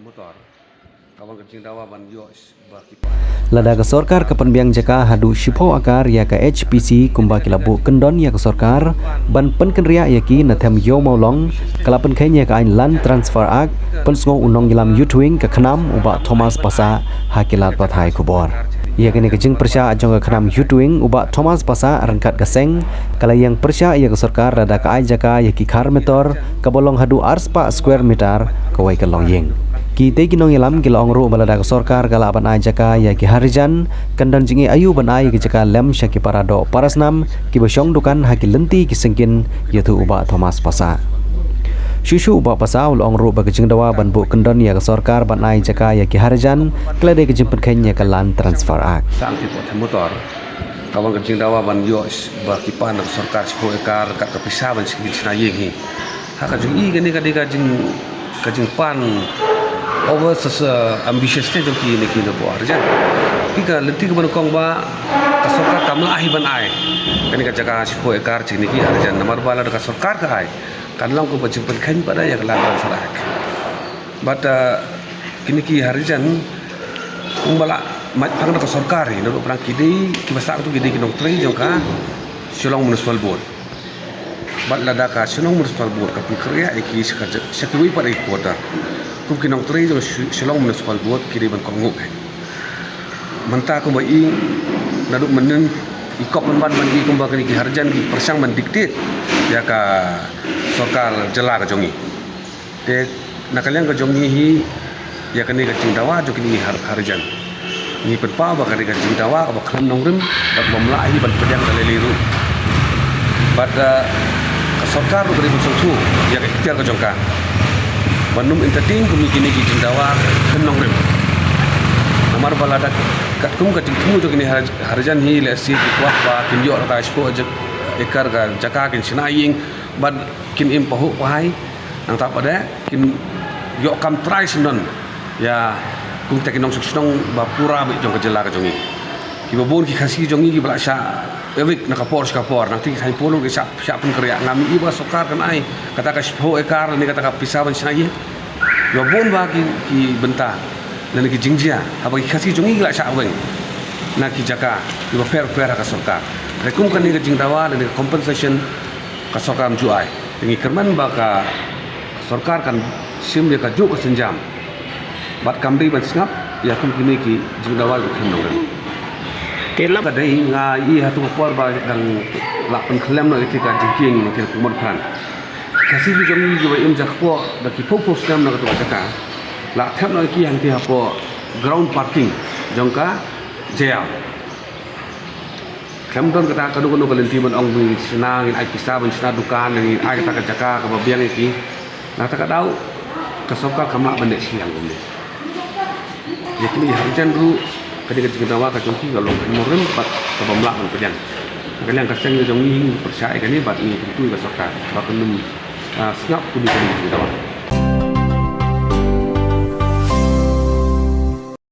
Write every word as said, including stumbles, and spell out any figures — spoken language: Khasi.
Motor. Ka wan ka jingdawa ban ïoh ba ki pa. Lada ka sorkar ka pynbiang jaka haduh shiphew akar ïa ka H P C kumba ki la buh kyndon ïa ka sorkar ban pynkynriah ïa ki na them ïew mawlong, ka la pynkheiñ ïa ka aiñ Land Transfer Act, pynsngew u nongïalam Youth Wing ka KHNAM u Bah Thomas Passah ha ki lad pathai khubor. Ïa kane ka jingpyrshah jong ka KHNAM Youth Wing u Bah Thomas Passah ryngkat ka seng, ka la ïeng pyrshah ïa ka sorkar lada ka ai jaka ïa ki khar metor kaba long haduh arspah square meter kawei ka longïing. Kitei ki nongïalam ki la ong ruh ba lada ka sorkar ka lah ban ai jaka ïa ki harijan, kan don jingeh aïu ban ai ïa ki jaka lem sha ki para doh para snam kiba shong dukan ha ki lynti ki syngkien ïathuh u Bah Thomas Passah. Shuh shuh u Bah Passah u la ong ruh ba ka jingdawa ban buh kyndon ïa ka sorkar ban ai jaka ïa ki harijan ka la dei ka jingpynkheiñ ïa ka Land Transfer Act. Sa ang ki pot motor. Ka wan ka jingdawa ban ïoh ba ki pan na ka sorkar shiphew ekar kat ka pisa ban shna ïing hi. Ha ka jong i kane ka dei ka jing ka jingpan over ambitious te jong ki ne ki ne bo harijan. Ki ka lynti ka ban kong ba ka sorkar kam lah hi ban ai kane ka jaka shiphew ekar jong ki harijan namar ba lada ka sorkar ka ai kan long ka ba jingpynkheiñ pat ïa ka Land Transfer Act. But kine ki harijan kumba la mait pang da ka sorkar hi naduh pyrang ki dei kiba sah tu ki dei ki nongtrei jong ka Shillong Municipal Board. Bad lada ka Shillong Municipal Board ka pynkhreh ïa ki sha kiwei pat ïa ki quarter kum ki nongtrei jong Shillong Municipal Board ki dei ban kohnguh. Mynta kumba i naduh mynnin i kop mynban ban i kumba kine ki harijan ki pyrshang ban dictate ïa ka sorkar jylla ka jong i. Te na ka liang ka jong ngi hi ïa kane ka jingdawa jong kine ki harijan. Ngi pynpaw ba kane ka jingdawa kaba khlem nongrim bad bym lah hi ban pdiang da lei lei ruh. Bad ka sorkar ruh ka dei ban sngewthuh ïa ka ikhtiar ka jong ka ban ym entertain kum kine ki jingdawa khlem nongrim. Namar ba lada katkum ka jingthmu jong kine harijan hi lehse ki kwah ba kin ïoh rta shiphew ekar ka jaka kin shna ïing bad kin im pahuh pahai. Nangta pat de kin ïoh kam trai sngewdon ïa kumta ki nongshong shnong ba pura bad jong ka jylla ka jong ngi. Kiba bun ki Khasi jong ngi kiba la shah evict na ka por sha ka por nangta ki saiñ polo ki shah shah pynkhreh ngam i ba sorkar kan ai kata ka shiphew ekar ne kata ka pisa ban shna ïing. Kiba bun ba ki ki bynta lane ki jingjia haba ki Khasi jong ngi ki la shah weng na ki jaka kiba pher pher ha ka sorkar. Te kum kane ka jingdawa lane ka compensation ka sorkar kam ju ai. Te ngi kyrmen ba ka sorkar kan shim ïa ka juh ka sienjam bad kam dei ban sngap ïa kum kine ki jingdawa ki khlem nongrim. Te la ka dei nga i ha tu ka por ba dang la pynkhlem noh ïa ki ka jingkieng ïa ki kumon pran. Ka Khasi ki jong ngi kiba im jakpoh da ki phew phew snem na ka tu ka jaka la thep noh ïa ki hangti hapoh ground parking jong ka jail. Khlem don kata kano kano ka lynti ban ong ngin shna ngin ai pisa ban shna dukan ngin ai kata ka jaka kaba biang ïa ki. Na kata ka daw ka sorkar kam lah ban leh shiliang kumne. Ïa kine ki harijan ruh ka dei ka jingdawa ka jong ki ka long khlem nongrim bad ka bym lah ban pdiang. Ka liang ka seng ka jong ngi ngi pyrshah ïa kane bad ngi kyntu ïa ka sorkar ba kan ym sngap kumne ka jingdawa.